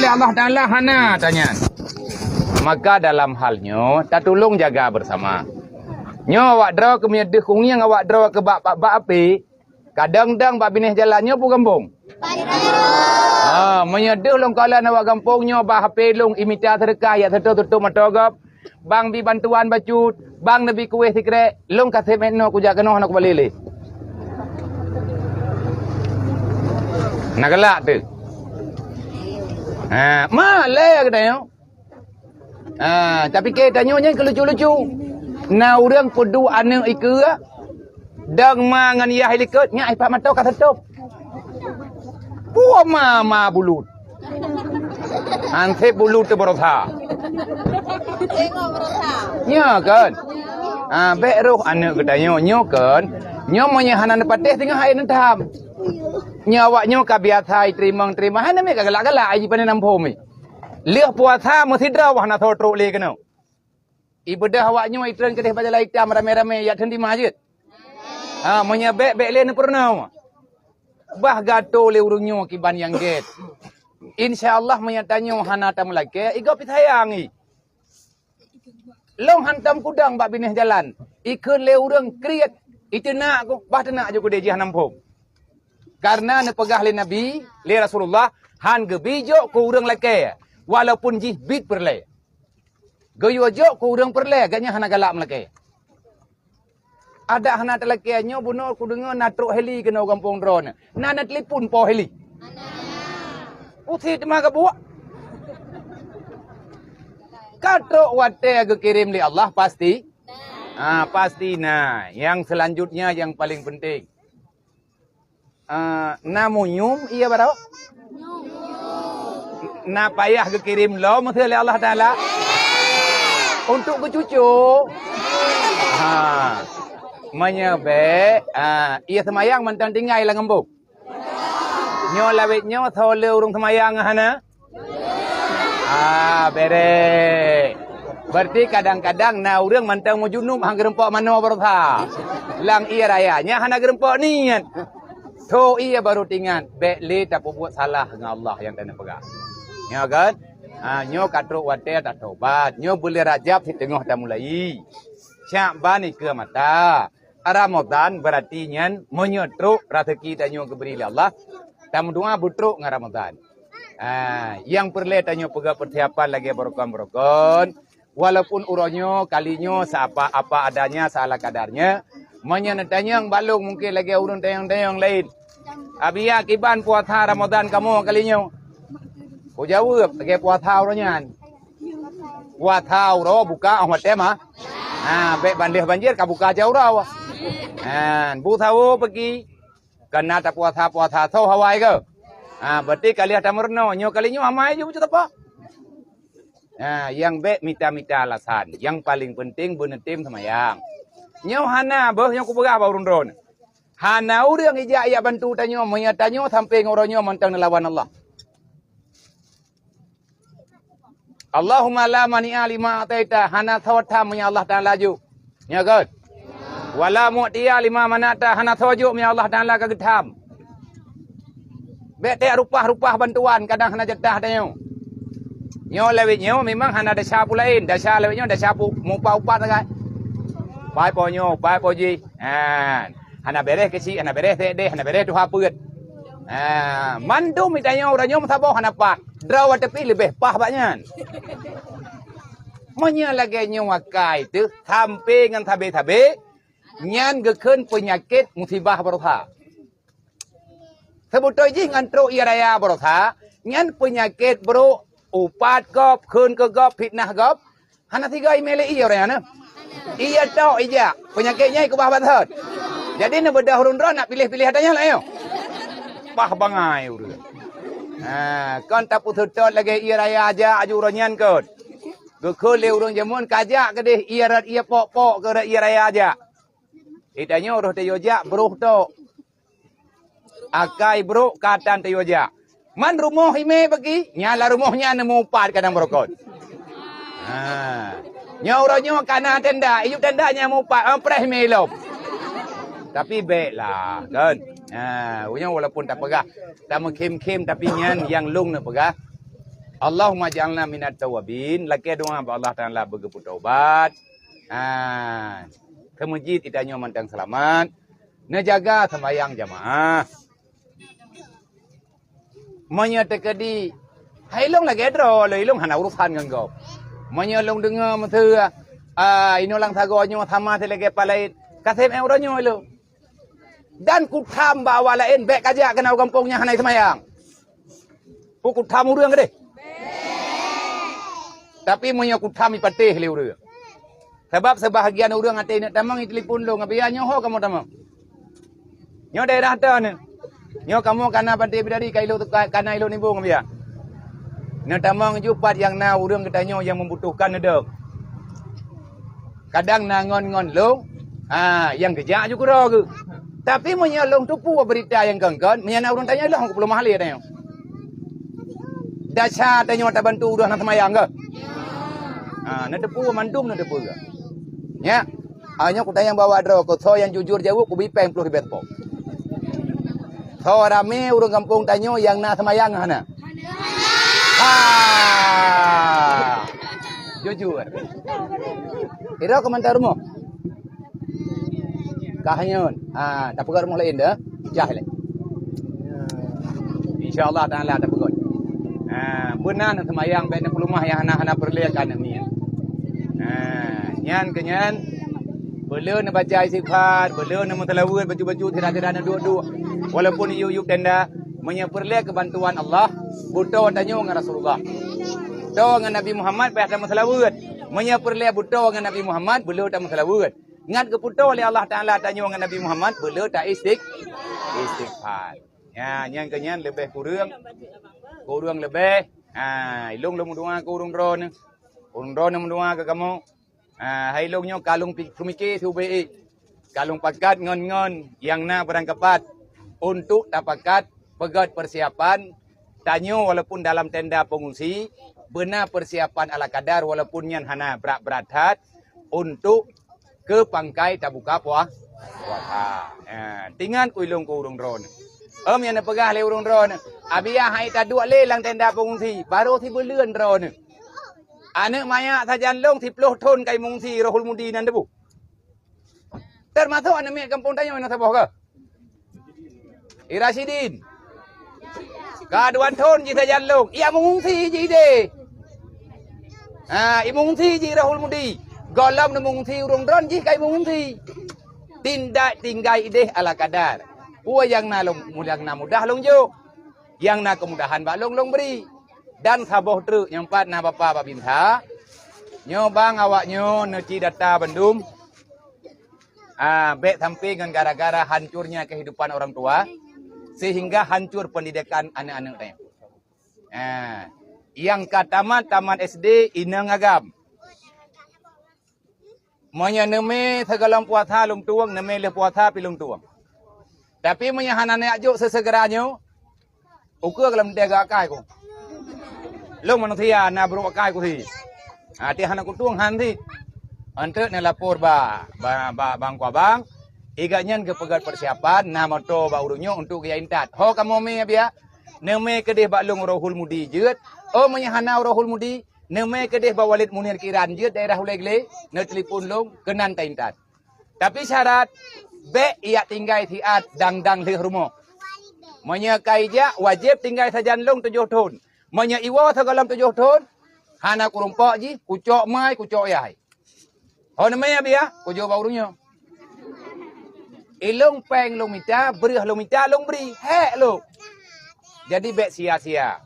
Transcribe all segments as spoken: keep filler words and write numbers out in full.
Lé Allah Taala hana tanyan. Maka dalam hal nyoe tatulông jaga bersama. Nyoe awak droe keu meunyoe deuh kungieng awak droe keu bak, bak, bak api, kadang-kadang bak binéh jalan nyoe peue gampông. Ha, meunyoe deuh lôn kalon awak gampông nyoe bak H P lôn imita seudeukah yak seutôt tutup mata gob. Bang bi bantuan bacut, bang neubi kueh sikrek, lôn ka sép meunoe kujak keunoe hana kubali lé. Na galak teuh. Ha, ma lé geutanyoe. Ha, tapi keu tanyoe nyan keu lucu-lucu. Na ureuëng peuduek aneuëk ikeue, dang ma ngon yah likot, nyak ipat mata ka seutôt. Peue ma, ma bulut. Anseb bulut teuh beurasa. Tengok beurasa. Nya kan? Ha, bék roh aneuëk geutanyoe nyoe kan. Nyoe meunyoe hana neupatéh singoh hai neutham. Nyoe awak nyoe ka biasa iteurimong-teurimong, hana mé ka galak-galak ai jipeunan nam phom. Lheueh puasa meusidroe wah na soe trok lé keunoe. Ibeudôh awak nyoe itreun keudeh bak jalan itam ramé-ramé yak theun di masjid. Ha, meunyoe bék, bék lé neupeurunoe. Bah gato lé ureuëng nyoe kiban nyang gét. Insya Allah meunyoe tanyoe hana tameulakée, igob pi sayang i. Lôn hantom kudong bak binéh jalan. Ikheun lé ureuëng kriet, iteunak ku, bah teunak ju keudeh jih hana muphom. Karena neupeugah lé Nabi, lé Rasulullah, han geubi jok keu ureuëng lakée, walaupun jih bit peureulée. Geuyue jok keu ureuëng peureulée, gobnyan hana galak meulakée. Adak hana talakée nyoe bunoe kudeungoe na trok heli keunoe gampông droeneuh. Na, na teulipon po heli. Pusi teuma geubuek. Ka trok watée geukirém lé Allah pasti. Ah, pasti na. Yang selanjutnya yang paling penting. Ah, na munyum iya baroe? Na payah geukirém lom meusé lé Allah Taala? Untuk geucuco? Ha. Meunyoe bék, ah, iya seumayang mantong tinggai lam geumbong. Nyoe lawét nyoe soe le ureuëng seumayang hana? Ah, berek. Berarti kadang-kadang na ureuëng mantong meujunub han geureumpok manoe beureusa. Lam ié raya nyan hana geureumpok niet. Tho ié baru tingat, bék lé tapeubuet salah ngon Allah nyang taneuk peugah. Nyoe kan? Ha, nyoe ka trok watée tatobat. Nyoe buleuen Rajab siteungoh tamulai. Syakban ikeue mata. Ramadhan berarti nyan meunyoe trok raseuki tanyoe geubri lé Allah, tameudoa beutrok ngon Ramadhan. Ah, nyang peureulée tanyoe peugah persiapan lagée beurukon-beurukon, walaupun uroe nyoe, kali nyoe, seapa-apa adanya, seala kadarnya, meunyoe neutanyong bak lôn mungken lagée ureuëng tanyong-tanyong laén. Abi ya kiban puasa Ramadhan kamoe kali nyoe? Kujaweueb lagée puasa uroe nyan. Puasa uroe buka oh watée mah. Ha, bék bandeh banjir ka buka aja uroe. Ha, bu sawo peuki. Kana tapuasa-puasa soe hawa i keu? Ha, berarti ka lheueh tameurunoe, nyoe kali nyoe amai ju beuteupeue. Ha, nyang bék mita-mita alasan. Nyang paling penting beuneutem seumayang. Nyoe hana boh nyang kupeugah bak ureuëng droeneuh. Hana ureuëng ijak yak bantu tanyoe, meunyoe tanyoe sampoe ngon uroe nyoe mantong neulawan Allah. Allahumma la mani'a lima ataita, hana soe tham meunyoe Allah Taala jok. Nyo gét. Wala mu'tiya lima mana'ta, hana soe jok meunyoe Allah Taala ka geutham. Bék teuh rupah-rupah bantuan kadang hana jatah tanyoe. Nyoe lawét nyoe memang hana desya peue laén, desya lawét nyoe desya pu-, mupat-upat sagai. Pai po nyoe, pai po jih. Han. Hana béreh keuchik, hana béreh sedeh, hana béreh tuha peuet. Ha, mandum tanyoe uroe nyoe meusaboh hana pat. Droe watée pih leubeh paih bak nyan. Meunyoe lagée nyoe akai teuh sampoe ngon sabe-sabe, nyan geukheun peunyakét musibah baroesa. Seubeutôi jih ngon trok ié raya baroesa, nyan peunyakét brok, upat gob, kheun keu gob, fitnah gob, hana sigoe imé lé ié ureuëng nyan. Ié tok ijak, peunyakét nyan ikeubah bak thot. Jadi neubeudôh ureuëng droe nak piléh-piléh ata nyan lah nyoe. Paih bangai ureuëng. Ha, kon tapeuseutôt lagée ié raya jak aju uroe nyan kon. Geukheun lé ureuëng jameun ka jak keudeh ié rot ié pok-pok keu rot ié raya jak. Itanyoe roh tayue jak broh tok. Akai brok ka tan tayue jak. Man rumoh imé bagi, nyan lam rumoh nyan neumupat kadang beurukon. Ha. Nyoe uroe nyoe kana tenda, iyup tenda nyang mupat, oh, preh imé lom. Tapi bék lah, kan? Ha, uroe nyoe walaupun tapeugah, tameukhém-khém tapi nyan nyang lôn neupeugah. Allahumma ja'alna minat tawabin. Lakée doa bak Allah Taala beugeupeutobat. Ha, keu meujid tanyoe mantong seulamat. Neujaga sembahyang jamaah. Meunyoe teukeudi, hai lôn lagée droe, lôn ilôn hana urusan ngon gob. Meunyoe lôn deungoe meuseu, ah, inoe lam sagoe nyoe sama si lagée pat laén, ka seb éh uroe nyoe lôn. Dan kutham bak awak laén bék kajak keunan u gampông nyang hana seumayang. Peue kutham ureuëng keudeh? Tapi meunyoe kutham ipatéh lé ureuëng. Sabab seubahagian ureuëng até neuk tamong itelepon lôn, "Abiya, nyoe ho kamoe tamong?" Nyoe daerah ta nyoe. Nyoe kamoe kana Panté Bidari ka ilok, ka, kana ilok nibong, Abiya. Neutamong ju pat nyang na ureuëng geutanyoe nyang membutuhkan neudok. Kadang na ngon-ngon lôn, ha, nyang geujak ju keudroe geuh. Tapi meunyoe lôn teupeue beurita nyang kon-kon, meunyoe na ureuëng tanyong lôn, hana peuleueh mahali tanyoe. Desya tanyoe tabantu ureuëng hana seumayang keuh? Ha, neuteupeue mandum neuteupeue keuh. Nyak, ha, nyoe kutanyong bak awak droe, keu soe nyang jujur jaweueb, kubri péng ploh ribée teupok. Soe ramé ureuëng gampông tanyoe nyang na seumayang hana? Ha! Jujur. Ira keumantan rumoh? Kah nyoe. Ha, tapeugah rumoh laén dah. Jah lé. Insya Allah Taala tapeugah. Ha, beuna na seumayang bék na peulumah nyang hana, hana peureulée ka aneuk miet. Ha, nyan keu nyan, beu le neubaca istighfar, beu le neumeuseulaweuet bacut-bacut, sira-sira neuduek-duek. Walaupun yub-yub tenda, meunyoe peureulée keu bantuan Allah, beutoe tanyoe ngon Rasulullah. Beutoe ngon Nabi Muhammad payah tameuseulaweuet. Meunyoe peureulée beutoe ngon Nabi Muhammad, beu le tameuseulaweuet. Ngat geupeutoe lé Allah Taala tanyoe ngon Nabi Muhammad, beu le ta istig-, istighfar. Ya, nyang keu nyan leubeh kureueng, kureueng leubeh. Ha, ilôn lôn meudoa keu ureuëng droeneuh. Ureuëng droeneuh meudoa keu kamoe. Ha, hai lôn nyoe ka lôn pi-, peumiké siubé ék. Ka lôn pakat ngon-ngon nyang na barangkapat untuk tapakat peugét persiapan tanyoe walaupun dalam tenda pengungsi, beuna persiapan ala kadar walaupun nyan hana brat-brat that untuk keu pangkai tabuka puah-, puasa. Ha, tingat keu ilôn keu ureuëng droeneuh. Em nyang neupeugah lé ureuëng droeneuh, "Abiya hai taduek lé lam tenda pengungsi, barô sibuleuen droeneuh." Aneuk manyak sajan lôn siploh thon ka imungsi Rohul Mudi nan teubu. Teumasok aneuk miet gampông tanyoe nyang saboh keuh? I Rasyidin. Ka dua thon jih sajan lôn. Ia mengungsi jih ideh. Ha, imungsi jih Rohul Mudi. Gohlom neumengungsi ureuëng droeneuh jih ka imungsi. Tindak tinggai ideh ala kadar. Peue nyang na lôn, nyang na mudah lôn jok. Nyang na keumudahan bak lôn, lôn bri. Dan saboh treuk nyang pat na Bapak Babinsa, nyoe bang awak nyoe neuci data bandum, ah, bék sampai ngon gara-gara hancurnya kehidupan orang tua, sehingga hancur pendidikan aneuk-aneuk tanyoe. Ah, nyang ka tamat, tamat S D inong agam. Meunyoe neumé sigohlom puasa lôn tueng, neumé lheueh puasa pih lôn tueng. Tapi meunyoe hana neujak jok seuseugera nyoe, ukeue gohlom teuga akai ku. Lôn manusia na brok akai ku si. Até hana kutueng han si. Eunteuk neulapor ba, ba, ba bang kuabang, i gobnyan geupeugét persiapan, na moto bak ureuëng nyoe untuk geujak intat. Ho kamoe mé, Abiya, neumé keudeh bak lôn Rohul Mudi jeuet. Oh, meunyoe hana Rohul Mudi, neumé keudeh bak Walid Munir Kiran jeuet daerah Ulée Glé, neutelepon lôn keunan taintat. Tapi syarat, bék ijak tinggai siat dang-dang lheueh rumoh. Meunyoe ka ijak, wajéb tinggai sajan lôn tujoh thon. Meunyoe iwoe sigohlom tujoh thon, hana kurumpok jih, kucok mai, kucok yai. Ho neumé, Abiya, kujok bak ureuëng nyoe. Ilôn péng lôn mita, breueh lôn mita, lôn bri. Hék lôn. Jadi bék sia-sia.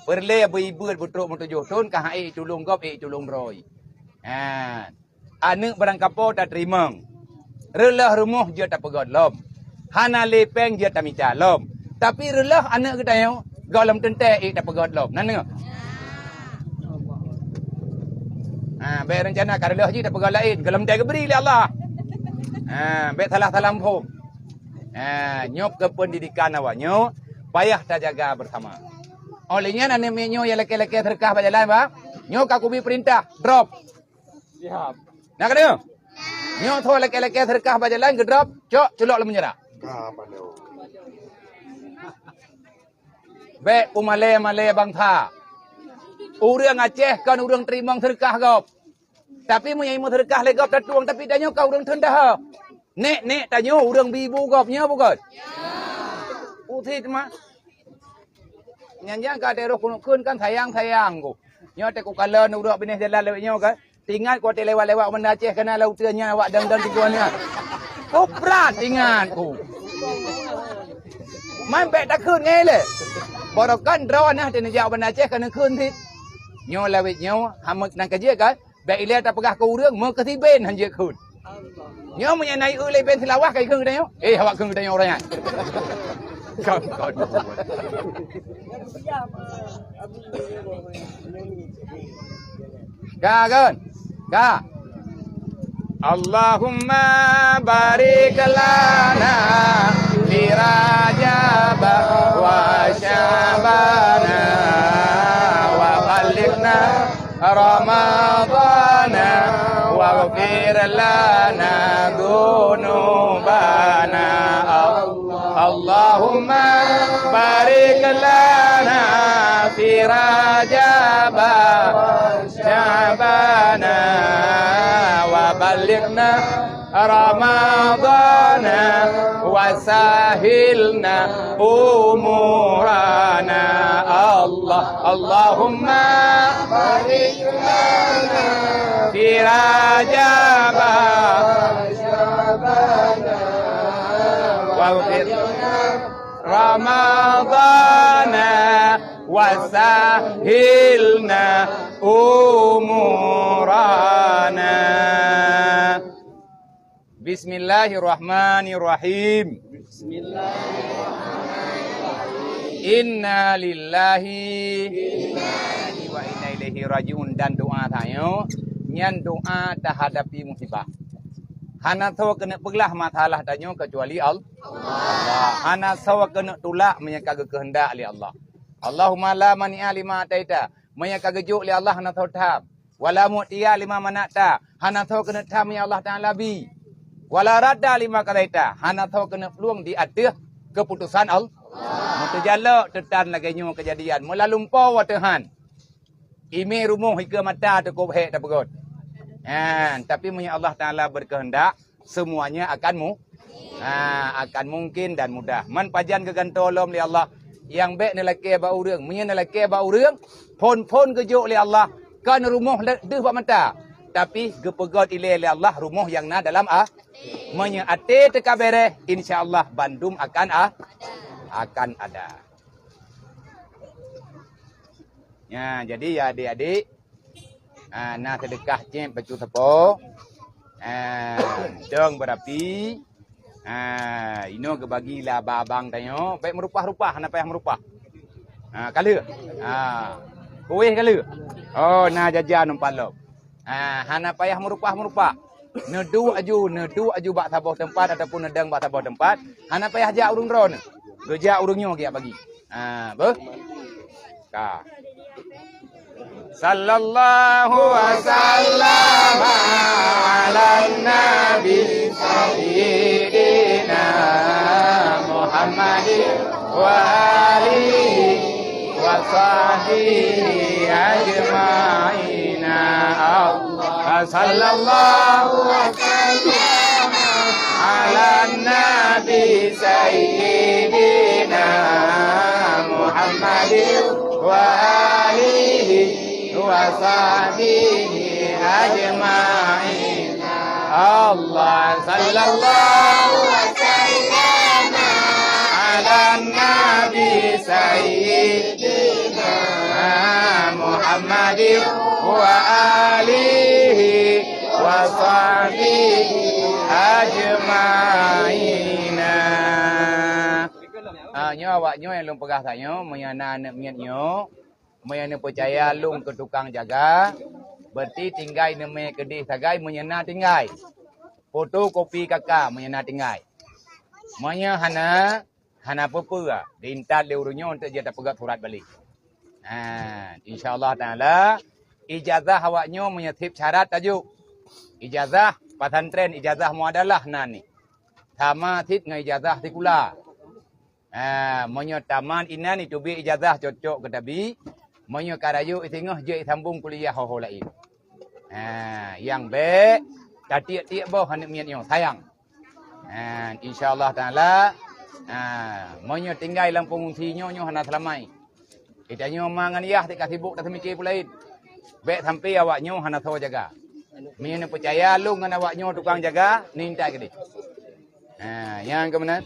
Peureulée beu-ibeuet beutrok meutujoh thon ka han ék tulông gob, ék tulông droe. Ha. Aneuk barangkapo tateurimong. Reuloh rumoh jeuet tapeugét lom. Hana lé péng jeuet tamita lom. Tapi reuloh aneuk geutanyoe gohlom teuntée ék tapeugét lom. Na neungoe? Ha, bék reuncana ka reuloh jih tapeugét laén, gohlom teuntée geubri lé Allah. Ha, bék salah-salah muphom. Ha, nyoe keu pendidikan awak nyoe payah tajaga bersama. Óh lheueh nyan aneuk miet nyoe nyang lakée-lakée seudeukah bak jalan, bah, nyoe ka kubi peurintah, drop. Siap. Na keuneuk? Nyoe soe lakée-lakée seudeukah bak jalan geudrop, cok, culok lam penjara. Ka pandai. Bék peumalée-malée bansa. Ureuëng Aceh kon ureuëng teurimong seudeukah gob. Tapi meunyoe meuseudeukah lé gob tatueng, tapi tanyoe ka ureuëng teundaha. Nek-nek tanyoe ureuëng bi bu gob, nyoe bukon? Usit mah. Nyan nyang ka teurôh keuneuk kheun kan sayang-sayang ku. Nyoe teuh kukalon ureuëng binéh jalan lewat nyoe kan. Teuingat ku watée lewat-lewat Banda Aceh keunan lam uteuen nyan awak dang-dang tigoe nyan. Kuprat ingat ku. Man bék takheun ngai lé. Barokan droe nah teuneujak Banda Aceh keuneuk kheun cit. Nyoe lawét nyoe hameuk nan ka jeuet kan? Bék ilée tapeugah keu ureuëng meukeusibén han jeuet kheun. Nyoe meunyoe na ié lé ben seulawah ka ikheun geutanyoe. Eh, awak kheun geutanyoe uroe nyan. Kon, kon. Ka kan? Ka. اللهم بارك لنا في رجب وشعبان وبلغنا رمضان واغفر لنا ذنوبنا. اللهم بارك لنا في رجب وشعبان وبلغنا رمضان وسهل لنا أمورنا. الله، اللهم بارك لنا في رجب وشعبان واغفر لنا رمضان وسهل لنا أمورنا. Bismillahirrahmanirrahim. Inna lillahi wa inna ilaihi raji'un. Dan doa tanyoe nyan doa tahadapi musibah. Hana soe keuneuk peuglah masalah tanyoe keucuali Al-, Allah. Hana soe keuneuk tulak meunyoe ka geukeuheundak lé Allah. Allahumma la mani'a lima ataita. Meunyoe ka geujok lé Allah hana soe tham. Wala mu'tiya lima mana'ta, hana soe keuneuk tham nyang Allah Taala bi. Wala radda lima qadaita, hana soe keuneuk plueng di ateueh keuputosan Allah. Meuteujak lok teutan lagée nyoe keujadian, meulalu po watée han. Imé rumoh ikeue mata teukob hék tapeugét. Ha, tapi meunyoe Allah Taala beukeuheundak, semuanya akan mu-, ha, akan mungkin dan mudah. Man pajan geugantoe lom lé Allah, nyang bék neulakée bak ureuëng. Meunyoe neulakée bak ureuëng, phon-phon geujok lé Allah, kon rumoh le-, deuh bak mata, tapi geupeugét ilée lé Allah rumoh nyang na dalam a-, meunyoe até teuka béréh, insya Allah bandum akan a-, akan ada. Ya, jadi ya adik-adik, Ah, na seudeukah céb bacut sapo. Ah, dong beurapi. Ah, inoe geubagi lé abang-abang tanyoe, bék meurupah-rupah, hana payah meurupah. Ah, ka lheueh. Ah, kueh ka lheueh. Oh, na jajan umpat lom. Ah, hana payah meurupah-meurupah. Neuduek aju, neuduek aju bak saboh teumpat ataupun neudong bak saboh teumpat, hana payah jak ureuëng droeneuh. Geujak ureuëng nyoe geujak bagi. Ah, beuh? Ka. صلى الله وسلم على النبي سيدنا محمد وآله وصحبه أجمعين. الله، صلى الله وسلم على النبي سيدنا محمد وآله وصحبه أجمعين. الله، صلى الله وسلم على النبي سيدنا محمد وآله وصحبه أجمعين. Ah, nyoe awak nyoe nyang lôn peugah tanyoe, meunyoe na aneuk miet nyoe, meunyoe neupeucaya lôn keu tukang jaga, berarti tinggai neumè keudeh sagai meunyoe na tinggai. Fotokopi K K meunyoe na tinggai. Meunyoe hana, hana peue-peue, diintat lé ureuëng nyoe untuk jeuet tapeugét surat balek. Ha, insya Allah Taala, ijazah awak nyoe meunyoe seb syarat tajok. Ijazah pesantren, ijazah muadalah na ni. Sama cit ngon ijazah sikula. Ha, meunyoe tamat inan iteubiet ijazah cocok keu tabi, Meunyoe ka rayeuk singoh, jeuet sambong kuliah ho-ho laén. Ha, nyang bék tatiek-tiek boh aneuk miet nyoe, sayang. Ha, insya Allah Taala, ha, meunyoe tinggai lam pengungsi nyoe, nyoe hana seulama. Geutanyoe ma ngon yah ka sibuk taseumiké peue laén. Bék sampai awak nyoe hana soe jaga. Meunyoe neupeucaya lôn ngon awak nyoe tukang jaga, nintai keudeh. Ha, nyang keumeunang.